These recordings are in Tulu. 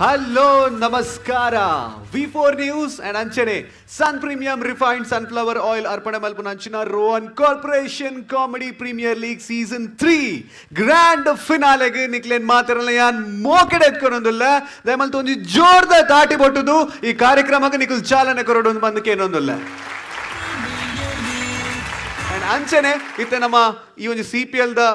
ಹಲೋ, ನಮಸ್ಕಾರ. ವಿ ಫೋರ್ ನ್ಯೂಸ್ ಅಂಡ್ ಅಂಚನೆ ಸನ್ ಪ್ರೀಮಿಯಂ ರಿಫೈನ್ಡ್ ಸನ್ಫ್ಲವರ್ ಆಯಿಲ್ ಅರ್ಪಣೆ ಮಲ್ಪುನ ಅಂಚಿನ Rohan corporation comedy premier league season 3 grand ಫಿನಾಲೆಗೆ ನಿಕ್ಲೇನ್ ಮಾತಿರಲ್ಲ ಯಾನ್ ಮೋಕೆಡೆ ಎತ್ಕೊನೊಂದುಲ್ಲ. ದಯಮಲ್ತು ಒಂಜಿ ಜೋರ್ದ ತಾಟಿ ಬೊಟ್ಟುದು ಈ ಕಾರ್ಯಕ್ರಮಕ್ಕೆ ನಿಕುಲ್ ಚಾಲನೆ ಕೊರಡು ಬಂದಕ್ಕೆ ಏನೊಂದುಲ್ಲ. ಅಂಡ್ ಅಂಚನೆ ಇತ್ತೆ ನಮ್ಮ ಈ ಒಂಜಿ C P L the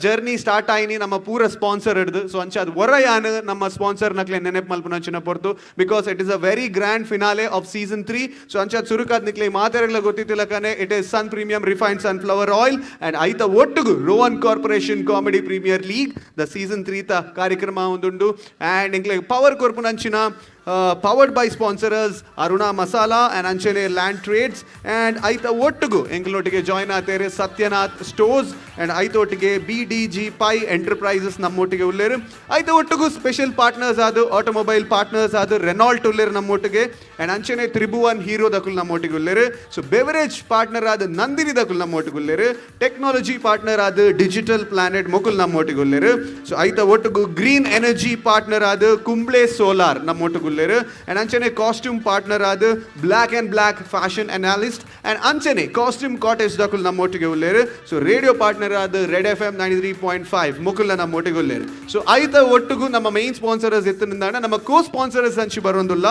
journey start ಆಯಿನಿ ನಮ್ಮ ಪೂರ ಸ್ಪಾನ್ಸರ್ ಹಿಡ್ದು. ಸೊ ಅಂಚೆ ಅದು ಹೊರ ಯಾನ್ ನಮ್ಮ ಸ್ಪಾನ್ಸರ್ ನಕ್ಲೆ ನೆನಪು ಮಲ್ಪುನ ಅಂಚಿನ ಪೊರ್ತು, because it is a very grand finale of season 3. So ಅಂಚೆ ಅದು ಸುರುಕಾದ್ ನಿಕ್ಲೆ ಮಾತೆರೆಗ್ಲ ಗೊತ್ತಿತ್ತಿಲಕನೆ, it is Sun Premium Refined Sunflower Oil and ಐತ ಒಟ್ಟುಗು Rohan corporation comedy premier league the season 3 ತ ಕಾರ್ಯಕ್ರಮ ಒಂದುಂಡು. ಆ್ಯಂಡ್ ಇಂಕ್ಲೆ ಪವರ್ ಕೊರ್ಪುನಂಚಿನ powered by sponsorers Aruna masala and ಅಂಚನೆ ಲ್ಯಾಂಡ್ ಟ್ರೇಡ್ಸ್. ಆ್ಯಂಡ್ ಐತ ಒಟ್ಟುಗು ಎಂಕ್ಲೊಟ್ಟಿಗೆ ಜಾಯ್ನ್ ಆತೇರೆ ಸತ್ಯನಾಥ್ ಸ್ಟೋರ್ಸ್ ಆ್ಯಂಡ್ ಐತೊಟ್ಟಿಗೆ B D G pi enterprises ನಮ್ಮೊಟ್ಟಿಗೆ ಉಲ್ಲೇರು. ಐತ ಒಟ್ಟುಗು ಸ್ಪೆಷಲ್ ಪಾರ್ಟ್ನರ್ಸ್ ಆದು, ಆಟೋಮೊಬೈಲ್ ಪಾರ್ಟ್ನರ್ಸ್ ಆದು ರೆನಾಲ್ಟ್ ಉಲ್ಲೇರು ನಮ್ಮೊಟ್ಟಿಗೆ. ಆ್ಯಂಡ್ ಅಂಚನೆ ತ್ರಿಭುವನ್ ಹೀರೋ ದಕುಲ್ ನಮ್ಮೊಟ್ಟಿಗೆ ಉಲ್ಲೇರು. ಸೊ ಬೆವರೇಜ್ ಪಾರ್ಟ್ನರ್ ಆದ ನಂದಿನಿ ದಕುಲ್ ನಮ್ಮೊಟ್ಟಿಗೆ ಉಲ್ಲೇರು. ಟೆಕ್ನಾಲಜಿ ಪಾರ್ಟ್ನರ್ ಆದ ಡಿಜಿಟಲ್ ಪ್ಲಾನೆಟ್ ಮೊಕುಲ್ ನಮ್ಮೊಟ್ಟಿಗೆ ಉಲ್ಲೇರು. ಸೊ ಐತ ಒಟ್ಟುಗು ಗ್ರೀನ್ ಎನರ್ಜಿ ಪಾರ್ಟ್ನರ್ ಆದ ಕುಂಬ್ಳೆ ಸೋಲಾರ್ ನಮ್ಮೊಟ್ಟಿಗೆ ಉಲ್ಲೇರು. ಅಂಡ್ ಅಂಚನೆ ಕಾಸ್ಟ್ಯೂಮ್ ಪಾರ್ಟ್ನರ್ ಆದ black and black fashion analyst and ಅಂಚನೆ ಕಾಸ್ಟ್ಯೂಮ್ ಕಾಟೇಜ್ ದಕುಲ್ ನಮ್ಮೊಟ್ಟಿಗೆ ಉಲ್ಲೇರು. ಸೊ ರೇಡಿಯೋ ಪಾರ್ಟ್ನರ್ ಆದ ರೆಡ್ ಎಫ್ ಎಂ 93.5 ಮುಕುಲ್ ನಮ್ಮೊಟ್ಟಿಗೆ ಉಲ್ಲೇರು. ಸೊ ಐತ ಒಟ್ಟುಗು ನಮ್ಮ ಮೈನ್ ಸ್ಪಾನ್ಸರರ್ಸ್ ಇತ್ತಿನಿಂದಾಣ ನಮ್ಮ ಕೋ ಸ್ಪಾನ್ಸರರ್ಸ್ ಅಂಚಿ ಬರೋಂದುಲ್ಲ.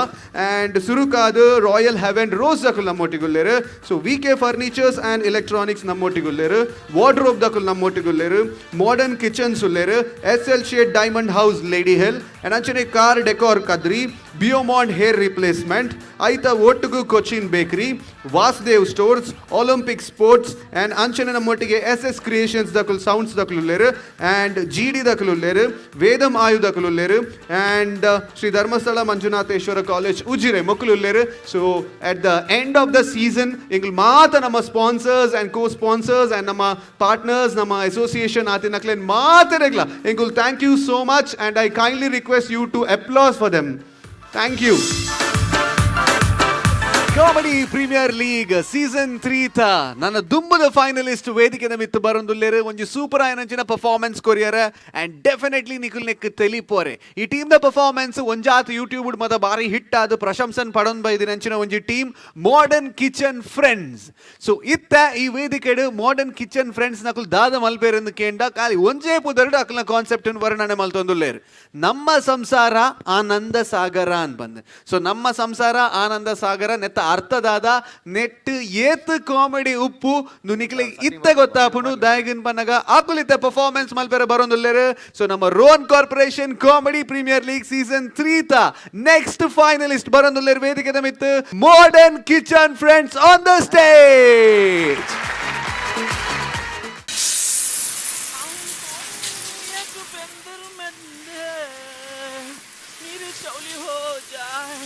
ಅಂಡ್ ಸುರುಕಾದ ರಾಯಲ್ ಹೆವೆನ್ ರೋಸ್ ದಕುಲ್ ನಮ್ಮೊಟ್ಟಿಗೆ ಉಲ್ಲೇರು. So we K furnitures and electronics ನಮ್ಮೊಟ್ಟಿಗೆ ಉಲ್ಲೇರು. ವಾರ್ಡ್ರೋಬ್ ದಕುಲ್ ನಮ್ಮೊಟ್ಟಿಗೆ ಉಲ್ಲೇರು. ಮಾಡರ್ನ್ ಕಿಚನ್ಸ್ ಉಲ್ಲೇರು. S L shade diamond house, lady hill. And ಅಂಚನೆ ಕಾರ್ ಡೆಕೋರ್ ಕದ್ರಿ, ಬಿಯೋಮಾಂಡ್ ಹೇರ್ ರಿಪ್ಲೇಸ್ಮೆಂಟ್, ಐತ ಒಟ್ಟುಗು Cochin bakery, Vasudev stores, Olympic sports. And ಅಂಚನೆ ನಮ್ಮೊಟ್ಟಿಗೆ ಎಸ್ ಎಸ್ ಕ್ರಿಯೇಷನ್ಸ್ ದಕುಲ್, ಸೌಂಡ್ಸ್ ದಕುಲ್ ಉಲ್ಲೇರು. ಆ್ಯಂಡ್ ಜಿ ಡಿ ದಕುಲ್ ಉಲ್ಲೇರು, ವೇದಂ ಆಯು ದಕುಲ್ ಉಲ್ಲೇರು. ಆ್ಯಂಡ್ ಶ್ರೀ ಧರ್ಮಸ್ಥಳ ಮಂಜುನಾಥೇಶ್ವರ ಕಾಲೇಜ್ ಉಜಿರೆ ಮೊಕುಲು ಉಲ್ಲೇರು. So at the end of the season ಎಂಗ್ಲು ಮಾತ ನಮ್ಮ sponsors and cosponsors and ನಮ್ಮ ಪಾರ್ಟ್ನರ್ಸ್, ನಮ್ಮ ಅಸೋಸಿಯೇಷನ್ ಆತಿನಕ್ಲೇನ್ ಮಾತೆರೆಗ್ಲ ಎಂಕುಲ್ thank you so much, and I kindly request you to applause for them. Thank you. Comedy premier league season 3 ತ ನನ್ನ ದುಂಬದ ಫೈನಲಿಸ್ಟ್ ವೇದಿಕೆ ಮಿತ್ತು ಬರೊಂದುಲ್ಲೇರು. ಒಂಜಿ ಸೂಪರ್ ಆಯನಂಚಿನ ಪರ್ಫಾರ್ಮೆನ್ಸ್ ಕೊರಿಯರ್. ಅಂಡ್ ಡೆಫಿನೆಟ್ಲಿ ನಿಕುಲ್ ನೆಕ್ ತೆಲಿಪೋರೆ. ಈ ಟೀಮ್ the performance ಒಂಜಾತ್ ಯೂಟ್ಯೂಬ್ ಮತ ಬಾರಿ ಹಿಟ್ ಆದ ಪ್ರಶಂಸನ್ ಪಡೊಂದ್ ಬೈದಿನಂಚಿನ ಒಂಜಿ team, modern kitchen friends. So ಇತ್ತ ಈ ವೇದಿಕೆಡು ಮಾಡರ್ನ್ ಕಿಚನ್ ಫ್ರೆಂಡ್ಸ್ ನಕುಲ್ ದಾದ ಮಲ್ಪೇರೆಂದು ಕೇಂಡ, ಖಾಲಿ ಒಂಜೇ ಪುದರ್ಡು ಅಕ್ಲನ ಕಾನ್ಸೆಪ್ಟ್ ವರ್ಣನೆ ಮಲ್ತೊಂದುಲ್ಲೇರು, ನಮ್ಮ ಸಂಸಾರ ಆನಂದ ಸಾಗರ ಅಂತ ಬಂದ್. ಸೊ ನಮ್ಮ ಸಂಸಾರ ಆನಂದ ಸಾಗರ ನೆತ್ತ ಅರ್ಥದಾದ, ನೆಟ್ ಏತ್ ಕಾಮಿಡಿ ಉಪ್ಪು ನುನಿಕ್ಲೆ ಇತ್ತೆ ಗೊತ್ತಾಪುಂಡು. ದಾಯಗನ್ ಪನ್ನಗ ಆಕುಲಿತ್ತ ಪರ್ಫಾರ್ಮೆನ್ಸ್ ಮಲ್ಪೆರೆ ಬರೋಂದುಲ್ಲೇರು. ಸೊ ನಮ್ಮ Rohan corporation comedy premier league season 3 ತ ನೆಕ್ಸ್ಟ್ ಫೈನಲಿಸ್ಟ್ ಬರೋಂದುಲ್ಲೇರು ವೇದಿಕೆ ಮಿತ್ತು. Modern kitchen friends on the stage. एक बंदर मंद मेरी चौली हो जाए.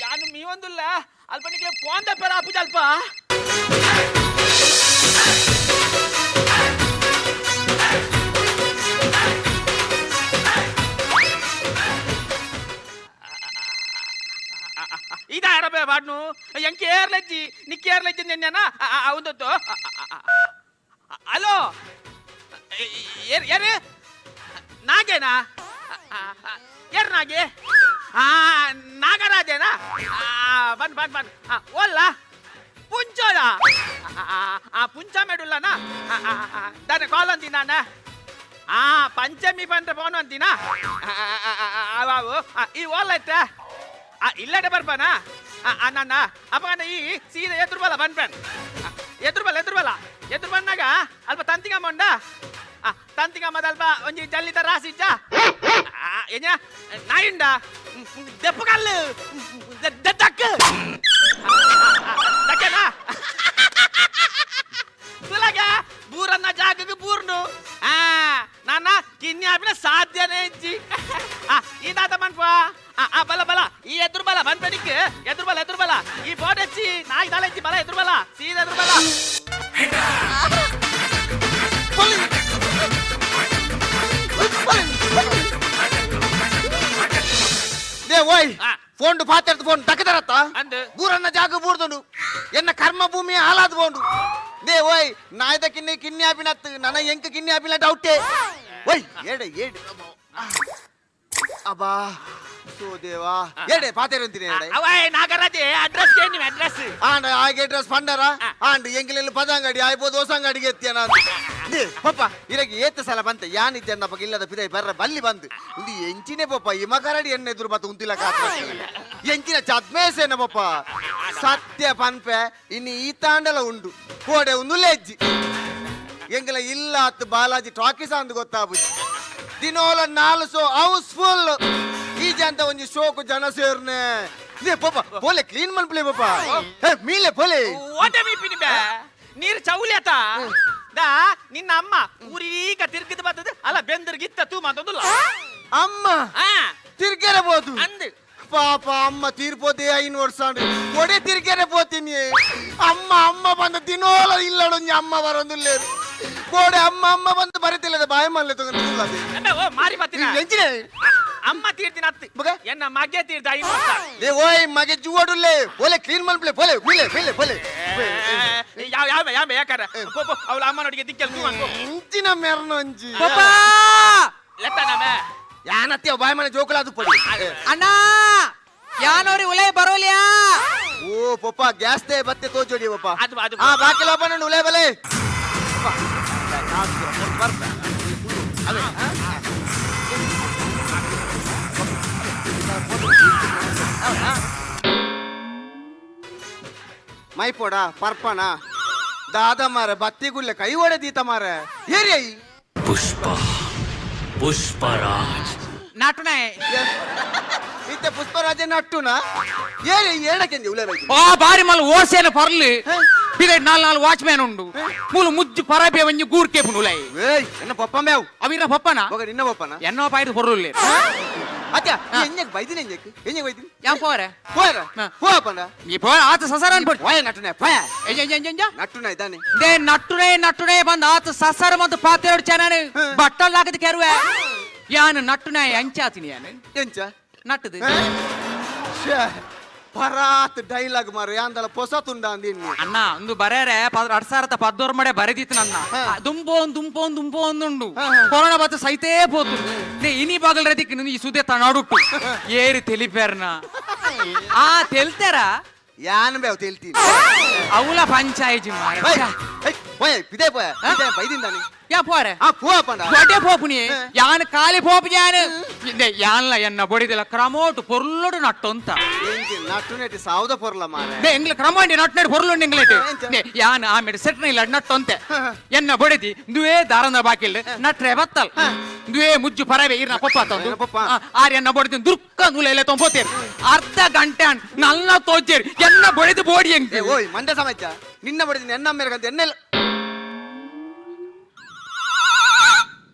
ಯಾನು ಮೀವೊಂದುಲ್ಲ ಅಲ್ಪ ನಿಕ್ಲೆ ಪೋಂದ ಪೆರ ಆಪುಜ ಅಲ್ಪ. ಇದ ಅರಬೆ ಬಾಡ್ನು ಎಂಕ್ ಏರ್ಲಜ್ಜಿ ನಿಕ್ ಏರ್ಲಜ್ಜಿ ನೆನ್ನೆನ ಅವಂದೊತ್ತು. ಹಲೋ, ಏರ್ ಯಾರು? ನಾಗೇನಾ? ಏರ್ ನಾಗೆ? ಆ ನಾಗರಾಜೇನಾ? ಬನ್ ಬನ್ ಬನ್. ಓಲ್ಲ ಪುಂಚೋದ? ಆ ಪುಂಚ ಮೆಡುಲ್ಲನ ದಾನೆ ಕಾಲ್ ಅಂತಿನಾನ? ಆ ಪಂಚಮಿ ಬಂದ್ರೆ ಫೋನ್ ಅಂತೀನಾ? ಅವು ಈ ಓಲ್ಲ ಐತೆ ಇಲ್ಲಡೆ ಬರ್ಪಾನ ನನ್ನ ಅಪ್ಪ. ಈ ಸೀದಾ ಎದುರು ಬಲ ಬನ್ಪೇನ್, ಎದುರು ಬಲ, ಎದುರು ಬಲ. ಎದುರು ಬಂದಾಗ ಅಲ್ಪ ತಂತಿಗಮ್ಮ ಉಂಡ. ತಂತಿಗಮ್ಮದ ಅಲ್ಪ ಒಂಜಿ ಜಲ್ಲಿದ ರಾಸಿಜ್ಜ ಏನ ನಾಯುಂಡ ದೆಪ್ಪು ಕಲ್ಲು ದಕ್ಕ ದಕ್ಕನಾ ತುಲಗ ಬೂರನ್ನ ಜಾಗಕ್ಕೆ ಬೂರ್ನು. ಆ ನಾನ ಕಿನ್ನಿ ಆಪಿನ ಸಾಧ್ಯನೇ ಇಜ್ಜಿ. ಈ ತಾತ ಮನ್ಪ ಆ ಬಲ ಬಲ ಈ ಎದುರು ಬಲ ಬನ್ಪೆಡಿಕ್ ಎದುರು ಬಲ, ಎದುರು ಬಲ. ಈ ಬೋರ್ಡ್ ಹಚ್ಚಿ ನಾಯಿ ದಾಳ ಹಚ್ಚಿ ಬಲ, ಎದುರು ಬಲ, ಸೀದಾ ಎದುರು ಬಲ. They ಓಯ್. ಆ. ಫೋನ್ ಪಾತೆರ್ದು ಫೋನ್ ತಕದರತ್ತ. ಅಂದ್. ಬೂರನ್ನ ಜಾಗ ಬೂರ್ದುಂಡು, ಎನ್ನ ಕರ್ಮ ಭೂಮಿ ಹಾಲಾದ್ ಬೋಂಡು. They ಓಯ್, ನಾಯ್ದ ಕಿನ್ನಿ ಕಿನ್ನಿ ಆಪಿನತ್ತು, ನನ್ನ ಎಂಕ್ ಕಿನ್ನಿ ಆಪಿನ ಡೌಟೆ. ಓಯ್, ಏಡೆ ಏಡೆ. ಅಬ್ಬಾ, ಸೋ ದೇವಾ, ಏಡೆ ಪಾತೇರು ಅಂತೀನಿ ಏಡೆ. ಅವಯ್ ನಾಗರಾಜೆ, ಅಡ್ರೆಸ್ ಕೇಳಿ ಅಡ್ರೆಸ್. ಆಂಡ ಆಗೆ ಡ್ರೆಸ್ ಪಂಡರ ಆಂಡ್ ಎಂಗಿಲೆಲ್ಲ ಪದಂಗಡಿ ಆಯ್ಬೋದು, ಹೊಸಂಗಡಿಗೆ ಎತ್ತಿಯ ನಾನು. They ಪಪ್ಪ, ಇರಗೆ ಏತ ಸಲ ಬಂತೆ ಯಾನಿದ್ದೆ ಅನ್ನಪ್ಪ ಇಲ್ಲದ ಪಿದೈ ಬರ್ರ ಬಲ್ಲಿ ಬಂದು ಒಂದು ಎಂಚಿನೇ ಪಪ್ಪ ಇಮಕರಡಿ ಎಣ್ಣೆ ಎದುರು ಬತ್ತು ಉಂತಿಲ್ಲ ಕಾತ್ರ ಎಂಚಿನ ಚದ್ಮೇಸೇನ ಪಪ್ಪ. ಸತ್ಯ ಪನ್ಪೆ, ಇನ್ನು ಈ ತಾಂಡಲ ಉಂಡು ಕೋಡೆ ಒಂದು ಲೆಜ್ಜಿ ಎಂಗಲ ಇಲ್ಲ ಅತ್ತು ಬಾಲಾಜಿ ಟಾಕೀಸ್ ಅಂದು ಗೊತ್ತಾಬುಜಿ. ದಿನೋಲ ನಾಲ್ ಶೋ ಹೌಸ್ಫುಲ್. ಈ ಜಂತ ಒಂಜಿ ಶೋಕು ಜನ ಸೇರ್ನೆ. ಲೇ ಪಪ್ಪ, ಪೋಲೆ ಕ್ಲೀನ್ ಮನ್ಪ್ಲೆ ಪಪ್ಪ. ಹೇ, ಮೀಲೆ ಪೋಲೆ. ಓಟೆ ಮೀಪಿನಿ ಬೇ, ನೀರು ಚೌಲ್ಯತ ದಾ. ನಿನ್ನ ಅಮ್ಮ ಊರೀಗ ತಿರ್ಗಿದ್ ಬರ್ತದೆ ಅಲ್ಲ, ಬೆಂದರ್ಗಿತ್ತ ತೂ ಮಾತೊಂದುಲ್ಲ. ಅಮ್ಮ ಆ. ತಿರ್ಗೆರಬಹುದು. ಅಂದ್. ಪಾಪ ಅಮ್ಮ ತೀರ್ಪೋದೆ 5 ವರ್ಷ ಒಡೆ ತಿರ್ಗೆರೆ ಪೋತೀನಿ. ಅಮ್ಮ ಅಮ್ಮ ಬಂದ ದಿನೋಲ ಇಲ್ಲಡೊಂಜಿ ಅಮ್ಮ ಬರೊಂದುಲ್ಲೇರು. ಕೋಡೆ ಅಮ್ಮ ಅಮ್ಮ ಬಂದು ಬರಿತಿಲ್ಲದ ಬಾಯಿ ಮಲ್ಲೆ ತಗೊಂಡು. ಅಬ್ಬೆ, ಓ ಮಾರಿ ಬತ್ತಿನ. ಎಂಚಿನ? ಅಮ್ಮ ತೀರ್ತಿನ ಅತ್ತು. ಮಗ? ಎನ್ನ ಮಗ್ಗೆ ತೀರ್ದ 5 ವರ್ಷ. ಲೇ ಓಯ್, ಮಗೆ ಜುವಡುಲ್ಲೆ, ಪೋಲೆ ಕ್ಲೀನ್ ಮಲ್ಪ್ಲೆ, ಪೋಲೆ ಮೀಲೆ ಮೀಲೆ ಪೋಲೆ. ಏ, ಯಾವ ಯಾವ ಯಾವ ಯಾಕಾರ ಪೋ ಪೋ, ಅವಳ ಅಮ್ಮನೊಟ್ಟಿಗೆ ದಿಕ್ಕೆಲ್ ತೂ ಅನ್ಕೋ. ಎಂಚಿನ ಮೆರ್ನೊಂಜಿ. ಪಪ್ಪ. ಲೆತ್ತನಮೆ. ಯಾನತ್ಯ ಬಾಯಿ ಮನೆ ಜೋಕುಲಾದು ಪಡಿ. ಅಣ್ಣ, ಯಾನೋರಿ ಉಲೈ ಬರೋಲ್ಯಾ? ಓ ಪಪ್ಪ, ಗ್ಯಾಸ್ they ಬತ್ತೆ ತೋಜೋಡಿ ಪಪ್ಪ. ಅದು ಅದು. ಆ ಬಾಕಿ ಓಪನ್ ಉಲೆ ಬಲೆ. ಮೈಪೋಡ ಪರ್ಪಣ ದಾದ ಮಾರ, ಬತ್ತಿ ಗುಲ್ಲೆ ಕೈ ಒಡೆ ದೀತ ಮಾರ ಏರಿ. ಪುಷ್ಪ, ಪುಷ್ಪರಾಜ್. ನಾಟುನಾಯ್. ಇತ್ತೆ ಪುಷ್ಪರಾಜ ನಟ್ಟುನ ಏರಿ ಏಡಕೆಂದಿ ಉಲೆ ಬೈದಿ. ಆ ಬಾರಿ ಮಲ್ ಓಸೇನ ಪರ್ಲಿ ಬಿದೆ ನಾಲ್ ನಾಲ್ ವಾಚ್ಮ್ಯಾನ್ ಉಂಡು. ಮೂಲು ಮುಜ್ಜು ಪರಬೆ ಒಂಜಿ ಗೂರ್ಕೆ ಉಲೈ. ಏಯ್, ಎನ್ನ ಪಪ್ಪ ಮೇವ್. ಅವಿರ ಪಪ್ಪನ. ಮಗ, ನಿನ್ನ ಪಪ್ಪನ. ಎನ್ನೋ ಪಾಯ್ದು ಹೊರ್ರುಲ್ಲೆ. ಅತ್ಯ, ಎಂಜಕ್ ಬೈದಿನ, ಎಂಜಕ್ ಎಂಜಕ್ ಬೈದಿನಿ? ಯಾನ್ ಪೋರೆ. ಪೋಯರ. ಹಾ. ಪೋಯಪಂಡ. ಈ ಪೋ ಆತ ಸಸರನ್ ಪೋಡ್. ಪೋಯ ನಟ್ಟುನೆ ಪೋಯ. ಎಂಜ ಎಂಜ ಎಂಜ. ನಟ್ಟುನ ಇದ್ದಾನೆ. They ನಟ್ಟುನೆ ನಟ್ಟುನೆ ಬಂದ ಆತ ಸಸರ ಮತ್ತು ಪಾತೆರಡು ಚೆನಾನು ಬಟ್ಟಲ್ ಹಾಕದ ಕೆರುವೆ. ಯಾನು ನಟ್ಟುನಾಯ ಅಂಚಾತಿನಿ ಯಾನು. ಎಂಚ? ನಟ್ಟದು. ಶ್ಯೇ, ಪರಾತ್ ಡೈಲಾಗ್ ಮಾರ, ಯಾಂದಲ ಪೊಸ ತುಂಡ ಅಂದಿನ್ನಿ. ಅಣ್ಣ, ಒಂದು ಬರೇರೆ 2014 ಮಡೆ ಬರೆದಿತ್ತು ನನ್ನ. ದುಂಪೋನ್ ದುಂಪೋನ್ ದುಂಪೋ ಒಂದುಂಡು. ಕೊರೋನಾ ಬತ್ತ ಸೈತೇ ಪೋತು. ನೇ ಇನಿ ಬಾಗಲ್ ರದಿಕ್ ಈ ಸುದೆ ತನಾಡುಟ್ಟು ಏರಿ ತೆಲಿಪೇರ್ನ ಆ ತೆಲ್ತಾರ. ಯಾನ್ ಬೇವ್ ತೇಲ್ತೀನಿ. ಅವಲ ಪಂಚಾಯತಿ. ಪೋಯ ಪಿದೆ ಪೋಯ ಪಿದೆ ಬೈದಿಂದಾನೆ. ಯಾ ಪೋರೆ. ಆ ಪೋಯಪಂಡ. ದೊಡ್ಡ ಪೋಪುನಿ ಯಾನ್ ಖಾಲಿ ಪೋಪು ಯಾನ್ ಯಾನ್ಲ ಎನ್ನ ಬೊಡಿದಿಲ್ಲ ಕ್ರಮೋಟು ಪೊರ್ಲುಡು ನಟ್ಟೊಂತ. ಎಂಚಿ ನಟ್ಟುನೆಟಿ ಸಾವ್ದ ಪೊರ್ಲ ಮಾರ. ನೇ ಎಂಗ್ಲ ಕ್ರಮಂಡಿ ನಟ್ನೆಡ್ ಪೊರ್ಲುಂಡು ಎಂಗ್ಲೇಟ್. ಎಂಚ? ನೇ ಯಾನ್ ಆಮೇಲೆ ಸೆಟ್ನ ಇಲ್ಲ ನಟ್ಟೊಂತೆ. ಎನ್ನ ಬೊಡಿದಿ ದುವೇ ದಾರಂದ ಬಾಕಿಲ್ ನಟ್ರೆ ಬತ್ತಲ್ ದುವೇ ಮುಜ್ಜು ಪರವೆ ಇರ್ನ ಪಪ್ಪ ತಂದು. ಇರ್ನ ಪಪ್ಪ. ಆರ್ ಎನ್ನ ಬೊಡಿದಿ ದುರ್ಕ ನೂಲೆಲ್ಲ ತೊಂಬೋತೇರು ಅರ್ಧ ಗಂಟೆ ನಲ್ಲ ತೋಚೇರಿ ಎನ್ನ ಬೊಡಿದು ಬೋಡಿ ಎಂಗ್. ಏ ಓಯ್, ಮಂಡೆ ಸಮಾಜ, ನಿನ್ನ ಬಡಿದಿನ ಎನ್ನ ಮೇರೆಗಂತ ಎನ್ನೆಲ್ಲ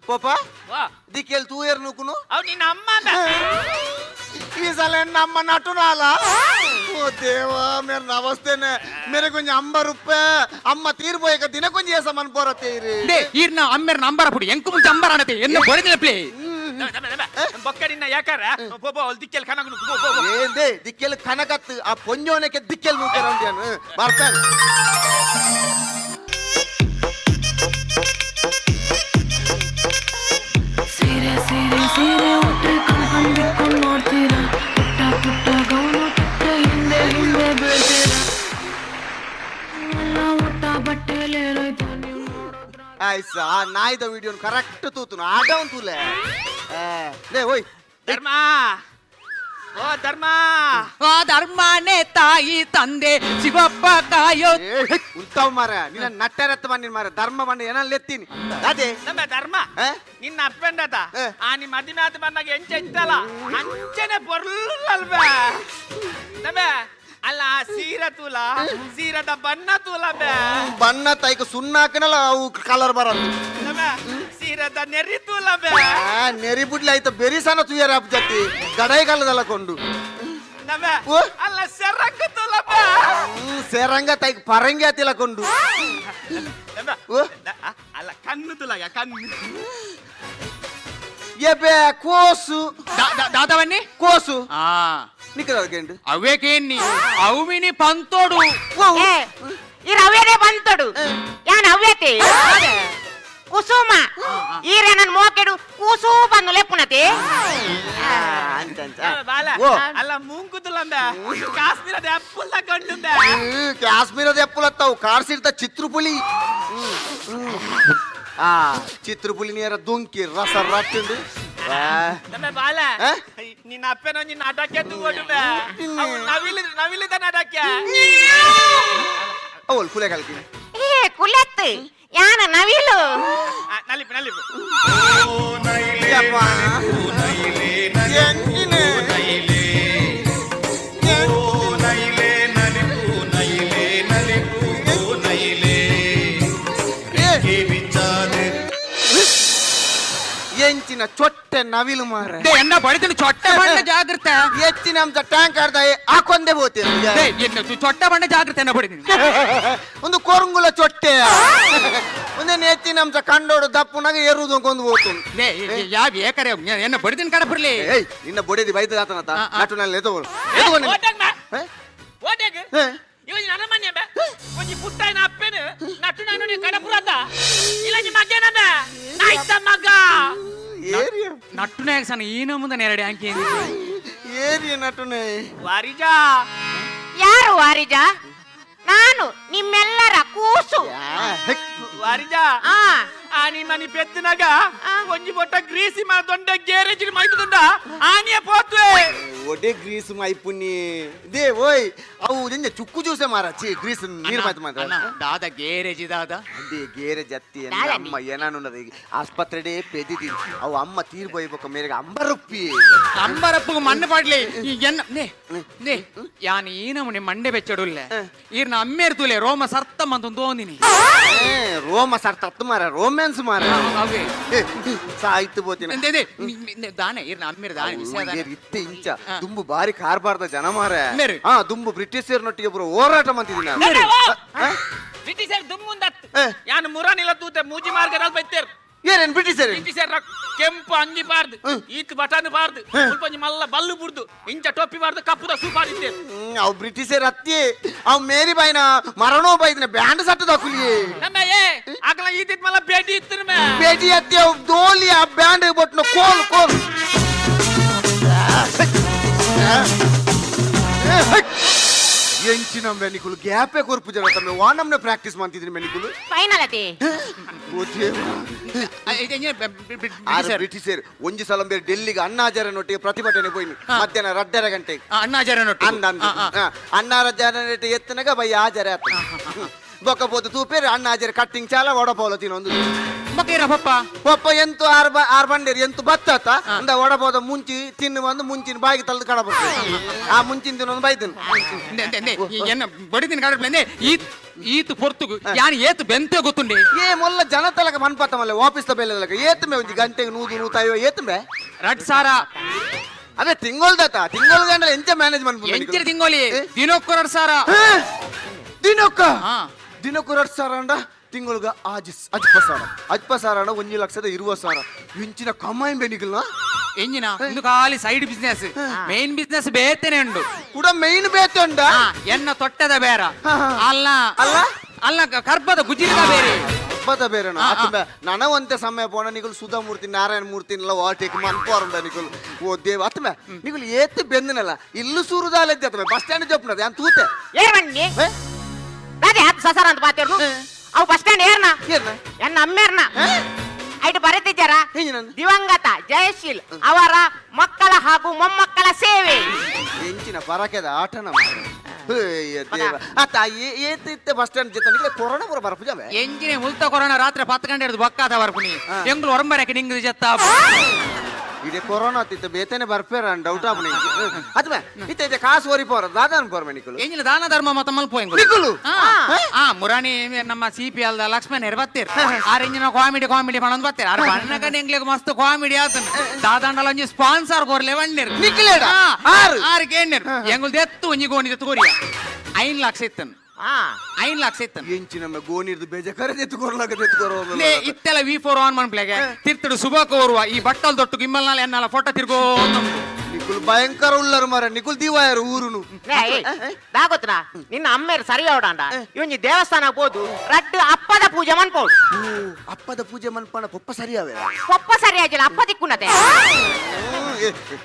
ಪೋಪ. ವಾ. ದಿಕ್ಕೆಲ್ ತೂಯರ್ ನೂಕುನು. ಅವ್ ನಿನ್ನ ಅಮ್ಮ ಅಂದ. ಈ ಸಲ ನಮ್ಮ ನಟುನಾಲ. ಓ ದೇವ, ಮೇರೆ ನಮಸ್ತೇನೆ ಮೇರೆ ಕೊಂಚ ಅಂಬ ರುಪ್ಪೆ ಅಮ್ಮ ತೀರ್ಪೋಯಕ ದಿನ ಕೊಂಚ ಏಸ ಮನ್ ಪೋರತ್ತೆ ಇರಿ. They ಈರ್ನ ಅಮ್ಮೆರ್ ನಂಬರ ಪುಡಿ ಎಂಕು ಮುಂಚೆ ಅಂಬರ ಅಣತೆ ಎನ್ನ ಬೊಡಿದಿಲ್ಲ ಪ್ಲೇ. ದಮೆ, ದಮೆ, ದಮೆ. ಬೊಕ್ಕ ನಿನ್ನ ಯಾಕಾರ ಪೋ ಪೋ, ಅವಳು ದಿಕ್ಕೆಲ್ ಕನಗು ಪೋ ಪೋ ಪೋ. ఏందే దిక్కెలు కనకత్తు ఆ పొంజోనకి దిక్కెలు నూకెరంటాను ಬರ್ತಾನೆ. ಸೀರೆ ಸೀರೆ ಸೀರೆ ಉಟ್ರೆ ಕಣ್ ಕಣ್ ಬಿಟ್ಕೊಂಡು ನೋಡ್ತೀರಾ, ಪುಟ್ಟ ಪುಟ್ಟ ಗೌನು ತೊಟ್ಟ ಹಿಂದೆ ಹಿಂದೆ ಬೀಳ್ತೀರಾ, ಎಲ್ಲ ಊಟ ಬಟ್ಟೆಲೇನಾಯ್ತು ನೀವು ನೋಡೋದ್ರ. ಆಯ್ಸ, ಆ ನಾಯಿದ ವಿಡಿಯೋನ್ ಕರೆಕ್ಟ್ ತೂತುನು ಆಡವನ್ ತೂಲೆ. ಲೇ ಓಯ್. ಧರ್ಮ, ಓ ಧರ್ಮ. ಆ ಧರ್ಮನೇ ತಾಯಿ ತಂದೆ ಶಿವಪ್ಪ ಕಾಯೋ. ಉಂತಾವ್ ಮಾರ, ನಿನ್ನ ನಟ್ಟರೆತ್ತ ಬಂದಿನ ಮಾರ, ಧರ್ಮ ಬಂಡ ಏನಲ್ಲಿ ಎತ್ತೀನಿ ಅದೇ. ನಮ್ಮ ಧರ್ಮ. ಆ? ನಿನ್ನ ಅಪ್ಪಂಡತ. ಆ. ಆ ನಿಮ್ಮ ಮದಿಮೆ ಆತ ಬಂದಾಗ ಎಂಚ ಇತ್ತಲ್ಲ ಅಂಚನೆ ಪೊರ್ಲಲ್ವೇ ನಮ್ಮ. ಅಲ್ಲ, ಆ ಸೀರೆ ತೂಲ, ಸೀರೆದ ಬಣ್ಣ ತೂಲ ಬೇ. ಬಣ್ಣ ತೈಕ ಸುಣ್ಣಾಕನಲ್ಲ, ಅವು ಕಲರ್ ಬರಲ್ಲ. ನಮ್ಮ ಸೀರೆದ ನೆರಿ ತೂಲ ಬೇ. ಆ ನೆರಿ ಬುಡ್ಲಿ ಆಯ್ತ, ಬೆರಿಸನ ತುಯರ ಜತಿ ಗಡೈಗಾಲದಲ್ಲ ಕೊಂಡು. ನಮ್ಮ. ಓ. ಅಲ್ಲ, ಸೆರಗು ತೂಲ ಬೇ. ಸೇರಂಗ ತೈಕ್ ಪರಂಗಿ ಆತಿಲ್ಲ ಕೊಂಡು. ನಮ್ಮ. ಓ. ಅಲ್ಲ, ಕಣ್ಣು ತುಲಾಗ ಕಣ್ಣು. ಎಬೆ ಕೋಸು. ದಾದವನ್ನಿ. ಕೋಸು. ಆ. ನಿಕ್ಕದಲ್ಕೆಂಡು. ಅವೇಕೇನ್ನಿ ಅವುಮಿನಿ ಪಂತೋಡು. ಈ ರವೆನೇ ಬಂತಡು ಯಾನ್ ಅವ್ಯತೆ. ಕುಸುಮ ಈರೆ ನನ್ ಮೋಕೆಡು ಕೂಸು ಬಂದು ಲೆಪ್ಪುನತೆ. ಅಂಚ ಅಂಚ. ಬಾಲ. ಓ. ಅಲ್ಲ, ಮೂಂಕುದುಲಂಬ ಕಾಶ್ಮೀರದ ಅಪ್ಪುಲ್ ತಗೊಂಡುಂಬ. ಕಾಶ್ಮೀರದ ಎಪ್ಪುಲತ್ತಾವು ಕಾರ್ಸಿರ್ತ ಚಿತ್ರುಪುಲಿ. ಆ ಚಿತ್ರುಪುಲಿ ನೇರ ದುಂಕಿ ರಸ ರಟ್ಟಿಂದು. ನಮ್ಮ ಬಾಲ. ಆ? ನಿನ್ನ ಅಪ್ಪನ ನಿನ್ನ ಅಡಕ್ಕೆ ತೂಗೊಡುಂಬ. ನವಿಲು ನವಿಲುದ ನಡಕ್ಕೆ. ಅವಳು ಕುಲೆ ಕಲ್ಕಿ. ಏ ಕುಲೆತ್ತು ಯಾನ ನವಿಲು. ನಲಿಪು ನಲಿಪು. ಯಪ್ಪ. ಎಂಜಿನೆ? ಏ. ಎಂಚಿನ ಚೊಟ್ಟೆ ನವಿಲು ಮಾರ. They, ಎನ್ನ ಬಡಿದಿನ ಚೊಟ್ಟೆ ಬಂಡ ಜಾಗ್ರತೆ. ಹೆಚ್ಚಿನ ಅಂಶ ಟ್ಯಾಂಕ್ ಆಡ್ದ ಹಾಕೊಂದೇ ಹೋಗ್ತೀನಿ. They, ಎನ್ನ ಚೊಟ್ಟೆ ಬಂಡ ಜಾಗ್ರತೆ, ಎನ್ನ ಬಡಿದಿನಿ. ಒಂದು ಕೊರಂಗುಲ ಚೊಟ್ಟೆ ಒಂದೇನು ಹೆಚ್ಚಿನ ಅಂಶ ಕಂಡೋಡು ದಪ್ಪುನಾಗ ಎರುದು ಕೊಂದು ಹೋತು. They, ಯಾವ ಏಕರೆ ಎನ್ನ ಬಡಿದಿನ ಕಡಪರ್ಲಿ. ಏಯ್, ನಿನ್ನ ಬೊಡೆದಿ ಬೈತದ ಆತನತ. ಆ, ಆ. ನಟು ನಲ್ಲಿ ಎತ್ತುಗಳು ಎತ್ತುಗೋ ನಿನ್ನ. ಓಟಗ್ ಬಾ. ಏ? ಓಟಗ್. ಏ? ಇವ ನನ್ನ ಮನೆ ಬಾ. ಒಂಜಿ ಪುಟ್ಟಾಯಿನ ಅಪ್ಪೆನು ನಟು ನಾನು ನೀ ಕಡಪುರದ ಇಲ್ಲ ನಿಮ್ಮ ಮಗೇನಂಬ ನಾಯ್ತ ಮಗ. ಏರಿಯ. ನಟ್ಟುನಾಗ ಸಣ್ಣ ಈನ ಮುಂದೆ ನೆರಡಿ ಅಂಕಿ. ಏರಿಯ ನಟುನೆ. ವಾರಿಜಾ. ಯಾರು ವಾರಿಜ? ನಾನು ನಿಮ್ಮೆಲ್ಲರ ಕೂಸು. ವಾರಿಜಾ. ಆ. ಆ ನಿಮ್ಮ ಪೆತ್ತನಾಗ ಒಂಜಿ ಬೊಟ್ಟ ಗ್ರೀಸಿ ಮಾ ದೊಂಡ ಗ್ಯಾರೇಜ್ ಮೈತುಂಡ ಆನಿಯ ಪೋತ್ವೆ. ಒಡೆ ಗ್ರೀಸ್ ಮೈಪುನಿ they ಓಯ್, ಅವು ನಿಂಜ ಚುಕ್ಕು ಜ್ಯೂಸೆ ಮಾರ ಚಿ ಗ್ರೀಸ್ ನೀರು ಮಾತು ಮಾತ್ರ. ದಾದ ಗೇರೇಜ್ ದಾದ? ಅದೇ ಗೇರೇಜ್ ಅತ್ತಿ ಎಂದ. ದಾದ. ಅಮ್ಮ ಏನಾನುన్నದು ಈಗ ಆಸ್ಪತ್ರೆಡೇ ಪೆದಿದಿ ಅವು ಅಮ್ಮ ತೀರ್ ಬೈಬೇಕು ಮೇರೆಗೆ ಅಂಬರಪ್ಪಿ. ಅಂಬರಪ್ಪಗೆ ಮಣ್ಣು ಪಾಡ್ಲಿ ಈ ಎನ್ನ ನೇ ನೇ ಯಾನ್ ಈ ನಮೂನೆ ಮಂಡೆ ಬೆಚ್ಚಡುಲ್ಲೆ ಈರ್ನ ಅಮ್ಮೇರ್ತುಲೆ ರೋಮ ಸರ್ತ ಮಂತೊಂದು ತೋಂದಿನಿ. ಏ, ರೋಮ ಸರ್ ತತ್ತು ಮಾರ ರೋಮ್ಯಾನ್ಸ್ ಮಾರ. ಅವೇ. ಸಾಯ್ತು ಬೋತಿನ. ಅಂದೆ ಅದೇ, ದಾನೆ ಈರ್ನ ಅಮ್ಮೇರ್ ದಾನೆ ವಿಷಯ ದಾನೆ? ಇತ್ತೆ ಇಂಚ ದುಂಬು ಬಾರಿ ಕಾರ್ಬಾರ್ದ ಜನ ಮಾರ. ಮೇರೆ. ಹಾ, ದುಂಬು ಬ್ರಿಟಿಷರ್ನೊಟ್ಟಿಗೆ ಒಬ್ರು ಹೋರಾಟ ಮಂತಿದ್ದೀನಿ ನಾನು. ಬ್ರಿಟಿಷರ್ ದುಮ್ಮುಂದತ್ತು. ಏ. ಯಾನು ಮುರಾನಿಲ್ಲ ತೂತೆ ಮೂಜಿ ಮಾರ್ಗದಲ್ಲಿ ಬೈತೇರ್. ಏನೇನ್ ಬ್ರಿಟಿಷರ್? ಬ್ರಿಟಿಷರ್ ಕೆಂಪು ಅಂಗಿ ಬಾರ್ದು, ಈತ್ ಬಟನ್ ಬಾರ್ದು, ಸ್ವಲ್ಪ ಒಂಜಿ ಮಲ್ಲ ಬಲ್ಲು ಬುಡ್ದು, ಇಂಚ ಟೊಪ್ಪಿ ಬಾರ್ದು, ಕಪ್ಪುದ ಸೂಪಾಡಿದ್ದೇರು. ಅವು ಬ್ರಿಟಿಷರ್ ಅತ್ತಿ ಅವ್ ಮೇರಿ ಬಾಯಿನ ಮರಣೋ ಬೈದಿನ ಬ್ಯಾಂಡ್ ಸಟ್ಟದ ಕುಲಿಯೇ. ನಮ್ಮ ಏ ಆಗಲ ಈತಿತ್ ಮಲ್ಲ ಬೇಟಿ ಇತ್ತು ಮೇ. ಬೇಟಿ ಅತ್ತಿ ಅವ್ ದೋಲಿ ಆ ಬ್ಯಾಂಡ್ ಬೊಟ್ನ ಕೋಲ್ ಕೋಲ್. ಎಂಚಿನ ಮೆನಿಕುಲು ಗ್ಯಾಪೇ ಕೊರ್ಪು ಜನ ತಮ್ಮ ವಾನಮ್ನ ಪ್ರಾಕ್ಟೀಸ್ ಮಾಡ್ತಿದ್ರಿ ಮೆನಿಕುಲು. ಫೈನಲ್ ಅತಿ. ಓ ದೇವ್ರಾ. ಆರು ಬ್ರಿಟಿಷರ್ ಒಂಜಿ ಸಲ ಬೇರೆ ಡೆಲ್ಲಿಗೆ ಅಣ್ಣಾಜರನೊಟ್ಟಿಗೆ ಪ್ರತಿಭಟನೆ ಪೋಯಿನಿ ಮಧ್ಯಾಹ್ನ 2.5 ಗಂಟೆಗೆ. ಅಣ್ಣಾಜರ. ಅಂದ ಅಣ್ಣಾರ ಎತ್ತನಗ ಬೈ ಆಜರೆ ಆತ ಬೊಕ್ಕ ಪೋತು ತೂಪೇರು ಅಣ್ಣಾಜರೆ ಕಟ್ಟಿಂಗ್ ಚಾಲ ವಡಪೋಲ ತಿನ್ನೊಂದು. ಮಕ್ಕೇರ ಪಪ್ಪ. ಪಪ್ಪ ಎಂತು ಆರ್ ಬ ಆರ್ ಬಂಡೇರಿ ಎಂತು ಬತ್ತಾತ ಅಂದ ವಡಪೋದ ಮುಂಚಿ ತಿನ್ನು ಬಂದು ಮುಂಚಿನ ಬಾಯಿಗೆ ತಳ್ದು ಕಡಬೇಕು ಆ ಮುಂಚಿನ ತಿನ್ನೊಂದು ಬೈದನು. ಎನ್ನ ಬಡಿದಿನ ಕಡಪರ್ಲಿ ಈತ್ ಈತ್ ಪೊರ್ತುಗು ಯಾನ್ ಏತ್ ಬೆಂತೆ ಗೊತ್ತುಂಡೆ. ಏ ಮೊಲ್ಲ ಜನ ತಲಕ ಮನ್ಪತ್ತ ಮಲ್ಲ ವಾಪಸ್ ಬೇಲೆ ಏತು ಮೇ ಒಂಜಿ ಗಂಟೆಗೆ ನೂದು ನೂತಾಯೋ ಏತು ಮೇ. 2000. ಅದೇ ತಿಂಗೊಳ್ದಾತ ತಿಂಗೊಳ್ ಗಂಟೆ ಎಂಚ ಮ್ಯಾನೇಜ್ ಎಂಚಿನ ತಿಂಗೋಲಿ ದಿನಕ್ಕೂ 2000. ದಿನಕ್ಕ? ಹಾ. ದಿನಕ್ಕೂ 2000 ಅಂಡ ತಿಂಗಳಿಗೆ ಆಜ್ ಅಜ್ಪ ಸಾವಿರ ಅಜ್ಪ ಸಾವಿರ ಅಂಡ 1,20,000 ಇಂಚಿನ ಕಮಾಯಿ ಬೆನಿಗಲ್ನ. ಎಂಜಿನ ಇಂದು ಖಾಲಿ side business, main business ಬೇತನೆ ಉಂಡು. ಕೂಡ ಮೈನ್ ಬೇತೆ ಉಂಡ. ಎನ್ನ ತೊಟ್ಟದ ಬೇರ ಅಲ್ಲ. ಅಲ್ಲ? ಅಲ್ಲ, ಕರ್ಬದ ಗುಜಿರಿದ ಬೇರೆ. ಹಬ್ಬದ ಬೇರೆ ನನವಂತೆ ಸಮಯ ಪೋಣ ನಿಗುಲು ಸುಧಾಮೂರ್ತಿ ನಾರಾಯಣ ಮೂರ್ತಿ ಎಲ್ಲ ವಾಟೇಕ್ ಮನ್ಪೋರಂಬ ನಿಗುಲು. ಓ ದೇವ ಅತ್ತಮೆ ನಿಗುಲು ಏತ್ ಬೆಂದನಲ್ಲ ಇಲ್ಲು ಸೂರುದಾಲೆದ್ದೆ ಅತ್ತಮೆ ಬಸ್ ಸ್ಟ್ಯಾಂಡ್ ಜೊಪ್ಪನದ ಯಾನ್ ತೂತೆ. ಏರ್ವಣ್ಣಿ. ಏ? ದಾದೆ ಹತ್ತು ಸಸರ ಅಂತ ಪಾತೇರ್ನು ಅವು ಬಸ್ ಸ್ಟ್ಯಾಂಡ್ ಏರ್ನ? ಏರ್ನ? ಎನ್ನ ಅಮ್ಮೇರ್ನ ಐಟು ಬರೆತಿದ್ದಾರ. ಎಂಜಿನಂದು? ದಿವಂಗತ ಜಯಶೀಲ್ ಅವರ ಮಕ್ಕಳ ಹಾಗೂ ಮೊಮ್ಮಕ್ಕಳ ಸೇವೆ. ಎಂಚಿನ ಪರಕೆದ ಆಟನ ದೇವ ಆತ ಏತ್ ಇತ್ತೆ ಬಸ್ ಸ್ಟ್ಯಾಂಡ್ ಜೊತೆ ನಿಗ್ಲೆ ಕೊರೋನಾ ಪೂರ ಬರ್ಪುಜವೆ. ಎಂಜಿನೆ ಮುಲ್ತ ಕೊರೋನಾ ರಾತ್ರಿ 10 ಗಂಟೆ ಹಿಡಿದು ಬಕ್ಕಾದ ಬರ್ಪುನಿ ಎಂಗ್ಲು ಒರಂಬರಕ್ಕೆ ನಿಂಗ್ ಜತ್ತ. ಇದೇ ಕೊರೋನಾ ತಿತ್ತ ಬೇತನೆ ಬರ್ಪೇರ ಡೌಟ್ ಆಪುನಿ ಅತ್ಮೆ ಇತ್ತೆ ಇತ್ತೆ ಕಾಸು ಓರಿ ಪೋರ ದಾದಾನ್ ಪೋರ ನಿಕುಲು. ಎಂಜಿನ ದಾನ ಧರ್ಮ ಮತ ಮಲ್ಪ ಎಂಗುಲು. ನಿಕುಲು? ಆ ಮುರಾಣಿ ನಮ್ಮ ಸಿ ಪಿ ಅಲ್ದ ಲಕ್ಷ್ಮಣ್ ಬತ್ತೀರ್ ಆರ್ ಎಂಜಿನ ಕಾಮಿಡಿ ಕಾಮಿಡಿ ಮಾಡೋದು ಬತ್ತೀರ್ ಆರ್ ಬಣ್ಣಗನ ಎಂಗ್ಲಿಗೆ ಮಸ್ತ್ ಕಾಮಿಡಿ ಆತನ ದಾದಾಂಡಲ ಒಂಜಿ ಸ್ಪಾನ್ಸರ್ ಕೊರ್ಲೆ ವಣ್ಣೀರ್. ನಿಕ್ಲೇಡ? ಆರು? ಆರು ಕೇಣ್ಣೀರ್ ಎಂಗುಲ್ ದೆತ್ತು ಒಂಜಿ ಗೋಣಿ ದೆತ್ತು ಕೊರಿಯ 5 ಲಕ್ಷ ಇತ್ತನ್. 5 ಲಕ್ಷ ಇತ್ತನ್. ಎಂಚಿನ ಗೋನಿರ್ದು ಬೇಜ ಕರೆ ಎತ್ತುಕೊರ್ಲಾಗ ಎತ್ತುಕೊರೋ. ಲೇ, ಇತ್ತೆಲ್ಲ ವಿ ಫೋರ್ ಆನ್ ಮನ್ಪ್ಲೆಗೆ ತಿರ್ತಡು ಸುಬಾಕ ಓರುವ ಈ ಬಟ್ಟಲ್ ದೊಟ್ಟು ಗಿಮ್ಮಲ್ನಾಲ ಎನ್ನಾಲ ಫೋಟೋ ತಿರ್ಗೋ. ನಿಕುಲು ಭಯಂಕರ ಉಲ್ಲರು ಮರ, ನಿಕುಲು ದಿವಾಯರು ಊರುನು. ದಾಗೋತನ ನಿನ್ನ ಅಮ್ಮೇರು ಸರಿ ಅವಡಾಂಡ ಇವೊಂಜಿ ದೇವಸ್ಥಾನ ಪೋದು ರಡ್ಡು ಅಪ್ಪದ ಪೂಜೆ ಮನ್ಪೋಡು. ಅಪ್ಪದ ಪೂಜೆ ಮನ್ಪಣ ಪೊಪ್ಪ ಸರಿಯಾವೆ? ಪೊಪ್ಪ ಸರಿ ಆಗಿಲ್ಲ, ಅಪ್ಪ ದಿಕ್ಕುನತೆ.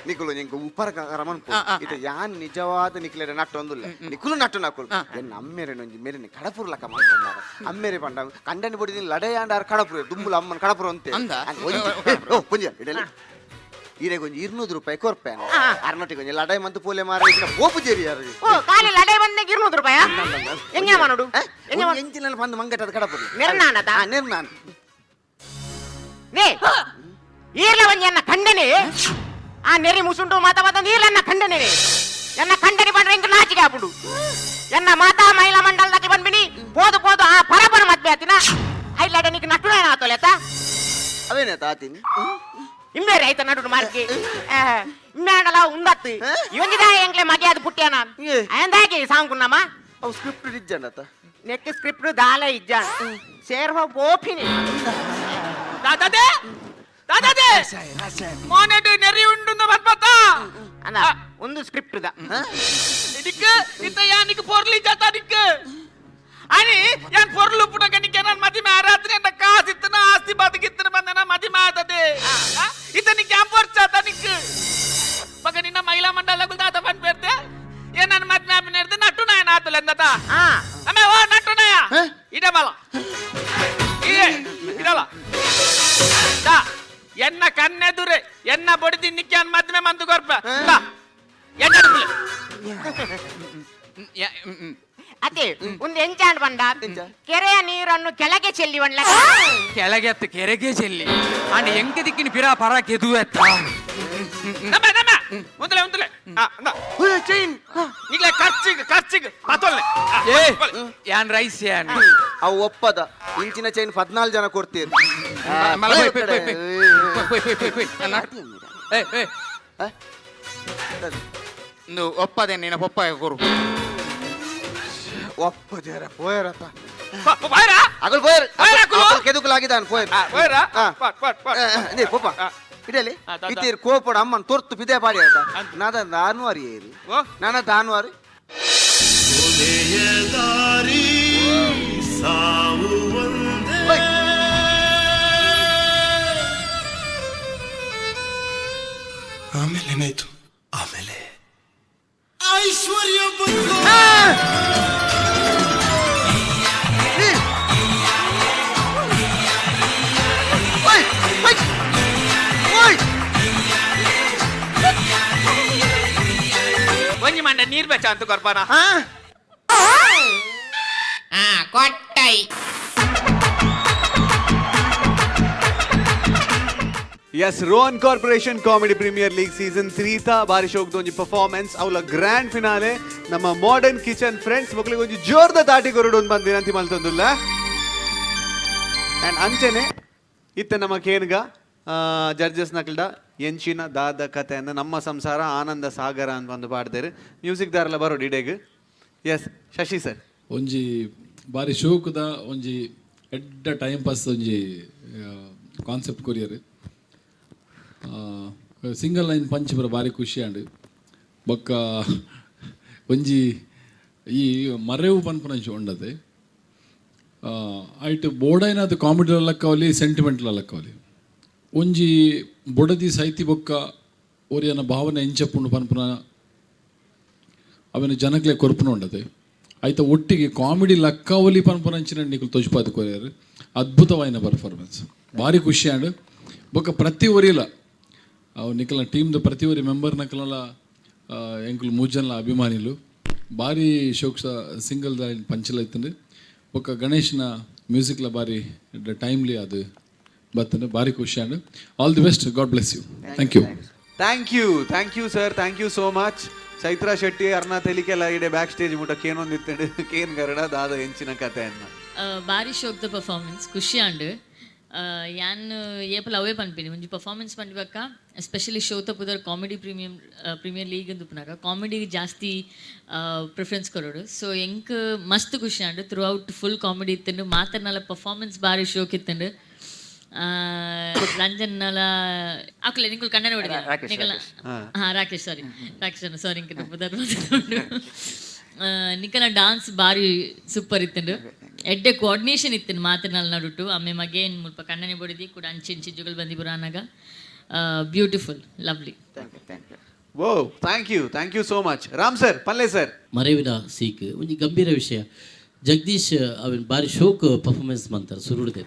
ನಿಕುಲು ನಿಂಗೆ ಉಪರ ರಮನ್ ಇತ ಯಾನ್ ನಿಜವಾದ ನಿಕ್ಲೆರೆ ನಟ್ಟೊಂದುಲ್ಲ, ನಿಕುಲು ನಟ್ಟು ನಕುಲು ಎನ್ನ ಅಮ್ಮೇರೆ ನೊಂಜಿ ಮೇರೆನೆ ಕಡಪುರ್ಲಕ ಮಾಡ್ಕೊಂಡಾರ. ಅಮ್ಮೇರೆ ಪಂಡ ಕಂಡನಿ ಬೊಡಿದಿನ ಲಡೆಯಾಂಡಾರ ಕಡಪುರ ದುಂಬುಲ ಅಮ್ಮನ ಕಡಪುರ ಅಂತೆ. ಅಂದ? ಓ ಪುಂಜ ಇಡಲಿ ಈರೆಗೆ ಒಂಜಿ 200 ರೂಪಾಯಿ ಕೊರ್ಪೇನ. ಅರ್ನೊಟ್ಟಿಗೆ ಒಂಜಿ ಲಡಾಯಿ ಮಂತು ಪೋಲೆ ಮಾರ ಇದ್ನ ಪೋಪು ಜೇರಿ ಯಾರು. ಓ, ಖಾಲಿ ಲಡೈ ಬಂದ 200 ರೂಪಾಯ ಎಂಜ ಮಾಡೋಡು? ಎಂಜ? ಎಂಚಿನಲ್ಲಿ ಬಂದು ಮಂಗಟ್ಟದ ಕಡಪುರ. ನಿರ್ನಾಣದ? ನಿರ್ನಾಣ. ನೇ ಈರ್ಲ ಒಂಜಿ ಎನ್ನ ಖಂಡನೆ, ಆ ನೆರಿ ಮುಸುಂಡು ಮಾತ ಮಾತ ನೀರ್ಲನ್ನ ಖಂಡನೆ. ಎನ್ನ ಖಂಡನೆ ಬಂದ್ರೆ ಇಂಕ ನಾಚಿಕೆ ಆಪುಂಡು. ಎನ್ನ ಮಾತಾ ಮಹಿಳಾ ಮಂಡಲದಕ್ಕೆ ಬಂದ್ಬಿನಿ ಪೋದು ಪೋದು ಆ ಪರಪರ ಮದ್ವೆ ಆತಿನ ಐಲಾಡ ನಿಕ್ ನಟುನ ಆತೋಲೆತ. ಅವೇನೆ ತಾತೀನಿ. ಇಮ್ಮೇರೆ ಐತ ನಡುಡು ಮಾರ್ಕೆ ಇಮ್ಮೇಡಲ ಉಂದತ್ತು ಇವೊಂಜಿದ ಎಂಗ್ಲೆ ಮಗೆ ಅದು ಪುಟ್ಯಾನ. ಏ. ಅಂದಾಗೆ ಸಾಂಕುನ್ನಮ್ಮ. ಅವು ಸ್ಕ್ರಿಪ್ಟ್ ಇಜ್ಜಂಡತ? ನೆಕ್ ಸ್ಕ್ರಿಪ್ಟ್ ದಾಲ ಇಜ್ಜ ಸೇರ್ ಹೋ ಪೋಪಿನಿ. ದಾದಾದೆ, ದಾದಾದೆ, ಮೋನೆಡ್ ನೆರಿ ಉಂಡು ಬನ್ಪತ್ತ. ಅಲ್ಲ, ಒಂದು ಸ್ಕ್ರಿಪ್ಟ್ the. ನಿಕ್ ಇತ್ತ ಯಾನಿಕ್ ಪೊರ್ಲಿ ಜಾತ ನಿಕ್ అని ಯಾನ್ ಪೊರ್ಲು ಪುಟಕ ನಿಕ್ಕೆ ನನ್ ಮದಿಮೆ ಆರಾತ್ರಿ ಅಂತ ಕಾಸಿತ್ತನ ಆಸ್ತಿ ಬದುಕಿತ್ತನ ಬಂದನ ಮದಿಮೆ ಆತದೆ. ಇತ್ತ ನಿಕ್ಕೆ ಅಂಪೊರ್ಚಾತ ನಿಕ್ ಮಗ ನಿನ್ನ ಮಹಿಳಾ ಮಂಡಲ ತಾತ ಬಂದ್ ಪೇರ್ತೆ ಏ ನನ್ನ ಮದ್ಮೆ ಆಪಿನ ನಟ್ಟು ನಾಯನ ಆತಲೆ ಎಂದತ. ಆ. ಅಮ್ಮೆ, ಓ ನಟ್ಟು ನಾಯ, ಇಡ ಬಲ ಇದೆ ಇದಲ್ಲ ದಾ ಎನ್ನ ಕಣ್ಣೆದುರೆ ಎನ್ನ ಬೊಡಿದಿ ನಿಕ್ಕೆ ಅನ್ ಮದ್ಮೆ ಮಂತು ಕೊರ್ಪ ದಾ ಎನ್ನ ಅಡುಪುಲೆ. ಅದೇ ಒಂದು ಎಂಚಾಂಡ್ ಬಂಡ ಕೆರೆಯ ನೀರನ್ನು ಕೆಳಗೆ ಚೆಲ್ಲಿ ಒಣ್ಲ. ಕೆಳಗೆ ಅತ್ತ ಕೆರೆಗೆ ಚೆಲ್ಲಿ ಅಂಡ್ ಎಂಕ ದಿಕ್ಕಿನ ಪಿರಾ ಪರ ಕೆದು ಎತ್ತ. ನಮ್ಮ ನಮ್ಮ ಉಂತಲೆ ಉಂತಲೆ ಆ ಅಂದ. ಚೈನ್. ಈಗಲೇ ಖರ್ಚಿಗೆ ಖರ್ಚಿಗೆ ಪತೊಲ್ಲೆ. ಏ, ಯಾನ್ ರೈಸ್ ಯಾನ್. ಅವು ಒಪ್ಪದ ಇಂಚಿನ ಚೈನ್ 14 ಜನ ಕೊಡ್ತೀರಿ. ಮಲ ಪೋಯ್ ಪೋಯ್ ಪೋಯ್ ಪೋಯ್ ಪೋಯ್ ಪೋಯ್ ಪೋಯ್ ಪೋಯ್. ಏ ಏ, ಇಂದು ಒಪ್ಪದೆ ನಿನ್ನ ಪೊಪ್ಪ ಕೊರು. ಒಪ್ಪದೇರ ಪೋಯರತ. ಬಾಯ್ರಾ. ಅಗಲ್ ಪೋಯರ್. ಪೋಯರ ಅಕುಲು? ಕೆದುಕುಲಾಗಿದ್ದಾನೆ ಪೋಯರ್. ಬಾಯ್ರಾ. ಆ. ಪಟ್ ಪಟ್ ಪಟ್. ನೇ ಪೊಪ್ಪ ಇಡಲಿ. ಆ, ದಾ, ದಾ. ಇತ್ತೀರ್ ಕೋಪಡ ಅಮ್ಮನ್ ತೊರ್ತು ಪಿದೆ ಪಾಡಿ ಆಯ್ತಾ. ಅಂದ್. ನಾದ ದಾನುವಾರಿ ಏರಿ. ಓ. ನಾನ ದಾನುವಾರಿ. ಕೊನೆಯ ದಾರಿ ಸಾವು ಒಂದೇ. ಓಯ್. ಆಮೇಲೆ ಏನಾಯ್ತು? ಆಮೇಲೆ ಐಶ್ವರ್ಯ ಬಂದ್ಲು. ಏ. ಓಯ್, ಓಯ್. ಓಯ್. ಒಂಜಿ ಮಂಡೆ ನೀರ್ ಬೆಚ್ಚ ಅಂತ ಕೊರ್ಪಾನ. ಆ? ಕೊಟ್ಟೈ. S, Rohan corporation comedy premier league season 3 ತ ಬಾರಿ ಶೋಕ್ದ ಒಂಜಿ ಪರ್ಫಾರ್ಮೆನ್ಸ್ ಅವಲ ಗ್ರ್ಯಾಂಡ್ ಫಿನಾಲೆ. ನಮ್ಮ ಮಾಡರ್ನ್ ಕಿಚನ್ ಫ್ರೆಂಡ್ಸ್ ಮಕ್ಕಳಿಗೆ ಒಂಜಿ ಜೋರ್ದ ತಾಟಿ ಕೊರಡು ಒಂದು ಬಂದು ವಿನಂತಿ ಮಲ್ತೊಂದುಲ್ಲ. ಅಂಡ್ ಅಂಚನೆ ಇತ್ತೆ ನಮ್ಮ ಕೇನ್ಗ ಜಡ್ಜಸ್ ನಕಲ್ಡ ಎಂಚಿನ ದಾದ ಕಥೆಯನ್ನು ನಮ್ಮ ಸಂಸಾರ ಆನಂದ ಸಾಗರ ಅಂತ ಒಂದು ಪಾಡ್ದೇರು. ಮ್ಯೂಸಿಕ್ ದಾರಲ್ಲ ಬರೋಡು ಇಡೆಗ್. ಎಸ್, ಶಶಿ ಸರ್. ಒಂಜಿ ಬಾರಿ ಶೋಕುದ ಒಂಜಿ ಎಡ್ಡ ಟೈಮ್ ಪಾಸ್ ಒಂಜಿ concept courier. Single line punch ಬರ ಬಾರಿ ಖುಷಿ ಆಂಡ್. ಬೊಕ್ಕ ಒಂಜಿ ಈ ಮರೆವು ಪನ್ಪುನಂಚ ಉಂಡತೆ ಐಟ್ ಬೋಡೈನಾದ ಕಾಮಿಡಿ ಲಕ್ಕವಲಿ, ಸೆಂಟಿಮೆಂಟ್ ಲಕ್ಕವಲಿ. ಒಂಜಿ ಬೊಡದಿ ಸೈತಿ ಬೊಕ್ಕ ಒರಿಯನ ಭಾವನೆ ಎಂಚಪ್ಪುಂಡು ಪನ್ಪುನ ಅವೆನ ಜನಕ್ಲೆ ಕೊರ್ಪುನ ಉಂಡತೆ. ಐತ ಒಟ್ಟಿಗೆ ಕಾಮಿಡಿ ಲಕ್ಕಾವಲಿ ಪನ್ಪುನಂಚಿನ ನಿಕುಲು ತೊಜ್ಪಾದ ಕೊರಿಯರ್. ಅದ್ಭುತವಾಯಿನ ಪರ್ಫಾರ್ಮೆನ್ಸ್, ಭಾರಿ ಖುಷಿ ಆಂಡ್. ಬೊಕ್ಕ ಪ್ರತಿ ಒರಿಲ ಅವು ನಿಕಲ್ನ ಟೀಮ್ದ ಪ್ರತಿ ಒರಿ ಮೆಂಬರ್ ನಕಲಲ ಎಂಕುಲು ಮೂಜನ್ಲ ಅಭಿಮಾನಿಲು. ಭಾರಿ ಶೋಕ್ಸ ಸಿಂಗಲ್ ಪಂಚಲ ಇತ್ತಂಡು. ಬೊಕ್ಕ ಗಣೇಶನ ಮ್ಯೂಸಿಕ್ಲ ಭಾರಿ ಟೈಮ್ಲಿ ಅದು ಬತ್ತಂಡು. ಭಾರಿ ಖುಷಿ and. All the best, God bless you, thank you. Thank you, thank you sir, thank you so much. Chaitra Shetty ಅರ್ನ ತೆಲಿಕೆಲ್ಲ ಇಡೆ ಬ್ಯಾಕ್ ಸ್ಟೇಜ್ ಮುಟ ಕೇನೊಂದಿತ್ತಂಡು. ಕೇನ್ ಗರಡ ದಾದ ಎಂಚಿನ ಕಥೆಯನ್ನ. ಬಾರಿ ಶೋಕ್ದ ಪರ್ಫಾರ್ಮೆನ್ಸ್, ಖುಷಿ ಆಂಡ್. ಯಾನ್ ಏಪಲ ಅವೇ ಪನ್ಪಿನಿ, ಒಂಜಿ ಪರ್ಫಾರ್ಮೆನ್ಸ್ ಪನ್ಪಕ್ಕ ಎಸ್ಪೆಷಲಿ ಶೋತ ಪುದರ್ ಕಾಮಿಡಿ ಪ್ರೀಮಿಯಂ ಪ್ರೀಮಿಯರ್ ಲೀಗ್ ಅಂದ್ ಉಪ್ಪುನಗ ಕಾಮಿಡಿಗೆ ಜಾಸ್ತಿ ಪ್ರಿಫರೆನ್ಸ್ ಕೊರೊಡು. ಸೊ ಎಂಕ್ ಮಸ್ತ್ ಖುಷಿ ಆಂಡ್. ಥ್ರೂ ಔಟ್ ಫುಲ್ ಕಾಮಿಡಿ ಇತ್ತುಂಡು. ಮಾತರ್ನಲ ಪರ್ಫಾರ್ಮೆನ್ಸ್ ಬಾರಿ ಶೋಕ್ ಇತ್ತುಂಡು. ರಂಜನ್ನಲ ಅಕುಲೆ ನಿಕುಲ್ ಕನ್ನಡ ಬಿಡಿದೆ ನಿಕಲ. ಹಾ, ರಾಕೇಶ್, ಸಾರಿ ರಾಕೇಶ್ ಅಣ್ಣ, ಸಾರಿ, ಇಂಕ ಪುದರ್ ಬಂದುಂಡು. ನಿಕಲ ಡಾನ್ಸ್ ಬಾರಿ ಸೂಪರ್ ಇತ್ತುಂಡು. ಎಡ್ಡೆ ಕೋಆರ್ಡಿನೇಷನ್ ಇತ್ತು ಮಾತಿನಲ್ಲಿ ನಡುಟು. ಆಮೆ ಮಗೇನ್ ಮುಲ್ಪ ಕಣ್ಣನೆ ಬೊಡಿದಿ ಕೂಡ ಅಂಚೆ ಇಂಚೆ ಜುಗಲ್ ಬಂದಿ ಪುರಾನಾಗ. Beautiful, lovely. Thank you, thank you. Oh, thank you, thank you so much. Ram sir, ಪಲ್ಲೆ ಸರ್. ಮರೆವಿನ ಸೀಕ್ ಒಂಜಿ ಗಂಭೀರ ವಿಷಯ. ಜಗದೀಶ್ ಅವಿನ ಬಾರಿ ಶೋಕ್ ಪರ್ಫಾರ್ಮೆನ್ಸ್ ಮಂತಾರೆ. ಸುರುಡ್ದೆ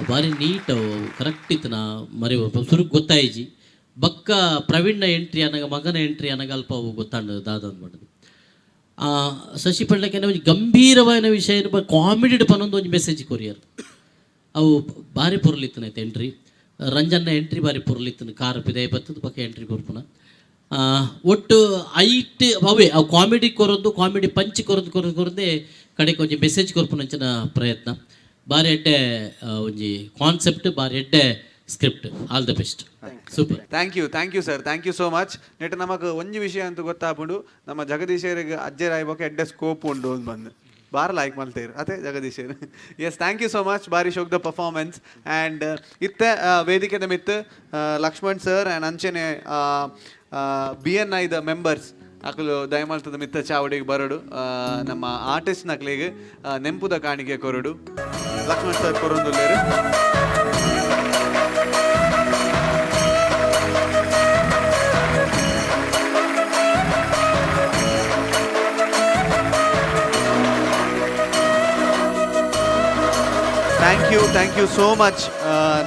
ಬಾರಿ ನೀಟ್, ಅವು ಕರೆಕ್ಟ್ ಇತ್ತನ ಮರೆವು ಸುರುಗ್ ಗೊತ್ತಾಯಿಜಿ. ಬಕ್ಕ ಪ್ರವೀಣ್ನ ಎಂಟ್ರಿ ಅನಗ, ಮಗನ ಎಂಟ್ರಿ ಅನಗ ಅಲ್ಪ ಅವು ಗೊತ್ತಾಂಡ ದಾದ ಅಂದ್ಬಿಡೋದು. ಶಶಿ ಪಂಡಕ್ಕೆ ಒಂಜಿ ಗಂಭೀರವಾದ ವಿಷಯ ಕಾಮಿಡಿ ಪನ್ನೊಂದು ಒಂಜಿ ಮೆಸೇಜ್ ಕೊರಿಯರ್. ಅವು ಬಾರಿ ಪೊರ್ಲಿತ್ತನೈತೆ ಎಂಟ್ರಿ. ರಂಜನ್ನ ಎಂಟ್ರಿ ಬಾರಿ ಪೊರ್ಲಿತ್ತನ. ಕಾರ್ ಪಿದಾಯಿ ಬತ್ತದ ಪಕ್ಕ ಎಂಟ್ರಿ ಕೊರ್ಪುನ. ಒಟ್ಟು ಐಟ್ ಅವೇ ಅವು ಕಾಮಿಡಿ ಕೊರೊಂದು, ಕಾಮಿಡಿ ಪಂಚ್ ಕೊರೊಂದು ಕೊರೊಂದು ಕೊರೊಂದೇ ಕಡೆಗೆ ಒಂಜಿ ಮೆಸೇಜ್ ಕೊರ್ಪುನಂಚಿನ ಪ್ರಯತ್ನ. ಬಾರಿ ಎಡ್ಡೆ ಒಂಜಿ ಕಾನ್ಸೆಪ್ಟ್, ಬಾರಿ ಎಡ್ಡೆ script. All the best, super. Thank you, thank you sir, thank you so much. ನೆಟ್ ನಮಕ್ ಒಂಜಿ ವಿಷಯ ಅಂತ ಗೊತ್ತಾಪುಂಡು, ನಮ್ಮ ಜಗದೀಶರಿಗೆ ಅಜ್ಜರಾಯ್ಬೊಕ ಎಡ್ಡೆ ಸ್ಕೋಪ್ ಉಂಡು ಅಂತ ಬಂದು ಬಾರ ಲೈಕ್ ಮಲ್ತೇರು ಅದೇ ಜಗದೀಶರು. Yes, thank you so much. ಬಾರಿ ಶೋಕ್ the performance. And ಇತ್ತೆ ವೇದಿಕೆದ ಮಿತ್ತು ಲಕ್ಷ್ಮಣ್ ಸರ್ ಆ್ಯಂಡ್ ಅಂಚೆನೆ ಬಿಎನ್ಐ the members ಅಕುಲು ದಯಮಲ್ತದ ಮಿತ್ತ ಚಾವಡಿಗೆ ಬರಡು, ನಮ್ಮ ಆರ್ಟಿಸ್ಟ್ ನಕ್ಲಿಗೆ ನೆಂಪುದ ಕಾಣಿಕೆ ಕೊರಡು. ಲಕ್ಷ್ಮಣ್ ಸರ್ ಕೊರೊಂದುಲ್ಲೇರು. Thank you, thank you so much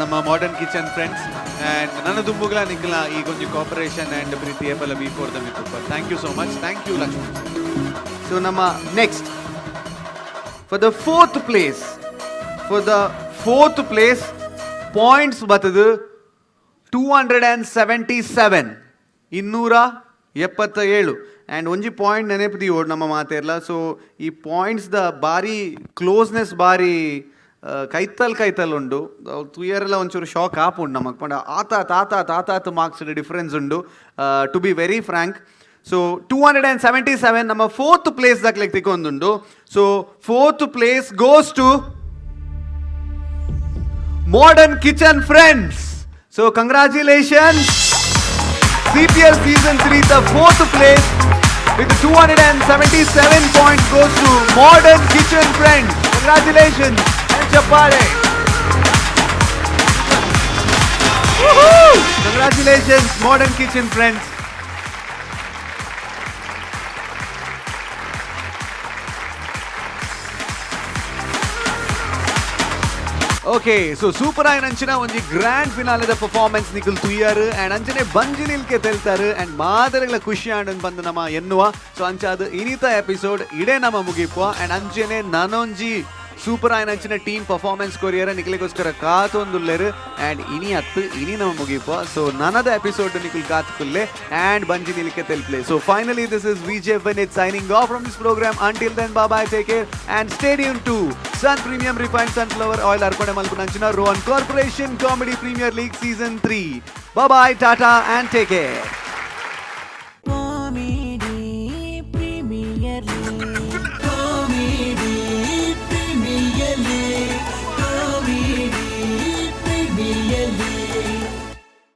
ನಮ್ಮ ಮಾಡರ್ನ್ ಕಿಚನ್ ಫ್ರೆಂಡ್ಸ್. ಆ್ಯಂಡ್ ನನ್ನ ದುಂಬುಗಳ ನಿಖಲ ಈ ಕೊಂಚ ಕೋಪರೇಷನ್ ಆ್ಯಂಡ್ ಪ್ರೀತಿ ಏಪಲ ಬಿ ಫೋರ್ the ಮಿತ್ತುಪ್ಪ. Thank you so much, thank you Lakshman. So ನಮ್ಮ next for the fourth place points ಬತ್ತದು 277, 277. And ಒಂಜಿ ಪಾಯಿಂಟ್ ನೆನಪು ಓಡ್ ನಮ್ಮ ಮಾತೇರ್ಲ. ಸೊ ಈ ಪಾಯಿಂಟ್ಸ್ the ಬಾರಿ ಕ್ಲೋಸ್ನೆಸ್, ಬಾರಿ ಕೈತಲ್ ಕೈತಲ್ ಉಂಡು. ತುಯರೆಲ್ಲ ಒಂಚೂರು ಶಾಕ್ ಆಪುಂಡು ನಮಕ್ ಪಂಡ ಆತ ತಾತ ತಾತಾತ್ ಮಾರ್ಕ್ಸ್ ಡಿಫರೆನ್ಸ್ ಉಂಡು, to be very frank. So 277 ನಮ್ಮ ಫೋರ್ತ್ ಪ್ಲೇಸ್ ದಾಖಲೆಗೆ ತಿಕ್ಕೊಂದುಂಡು. So fourth place goes to Modern Kitchen Friends. So congratulations. CPL season 3, the fourth place with 277 points goes to Modern Kitchen Friends. Congratulations and ಚಪ್ಪಾಳೆ. Woohoo! Congratulations, Modern Kitchen Friends. Okay, so super ಆಯಿನ ಅಂಚಿನ ಒಂಜಿ ಗ್ರ್ಯಾಂಡ್ ಫಿನಾಲೆದ ಪರ್ಫಾರ್ಮೆನ್ಸ್ ನಿಕುಲ್ ತುಯ್ಯಾರು ಅಂಡ್ ಅಂಚನೆ ಬಂಜಿ ನಿಲ್ಕೆ ತೆಲ್ತಾರು ಅಂಡ್ ಮಾದರಿಗಳ ಖುಷಿ ಆಂಡ್ ಬಂದು ನಮ್ಮ ಎನ್ನುವ. ಸೊ ಅಂಚಾದ ಇನಿತ ಎಪಿಸೋಡ್ ಇಡೇ ನಮ್ಮ ಮುಗಿಪುವ. ಅಂಡ್ ಅಂಚನೆ ನನೊಂಜಿ ಸೂಪರ್ ಆಯಿನ ಅಂಚಿನ ಟೀಮ್ ಪರ್ಫಾರ್ಮೆನ್ಸ್ ಕೊರಿಯರ ನಿಕಲಿಗೋಸ್ಕರ ಕಾತೊಂದುಲ್ಲೆರು. ಅಂಡ್ ಇನಿ ಅತ್ತು ಇನಿ ನಮ್ಮ ಮುಗಿಪುವ. ಸೊ ನನದ ಎಪಿಸೋಡ್ ನಿಕುಲ್ ಕಾತುಕುಲ್ಲೆ ಅಂಡ್ ಬಂಜಿ ನಿಲ್ಕೆ ತೆಲ್ಪ್ಲೆ. So finally, this is VJ Vineeth signing off from this program. Until then, bye, take care and stay tuned to Sun Premium Refined Sunflower Oil ಅರ್ಪಣೆ ಮಲ್ಪುನಂಚಿನ Rohan Corporation Comedy Premier League season 3. Bye, tata and take care.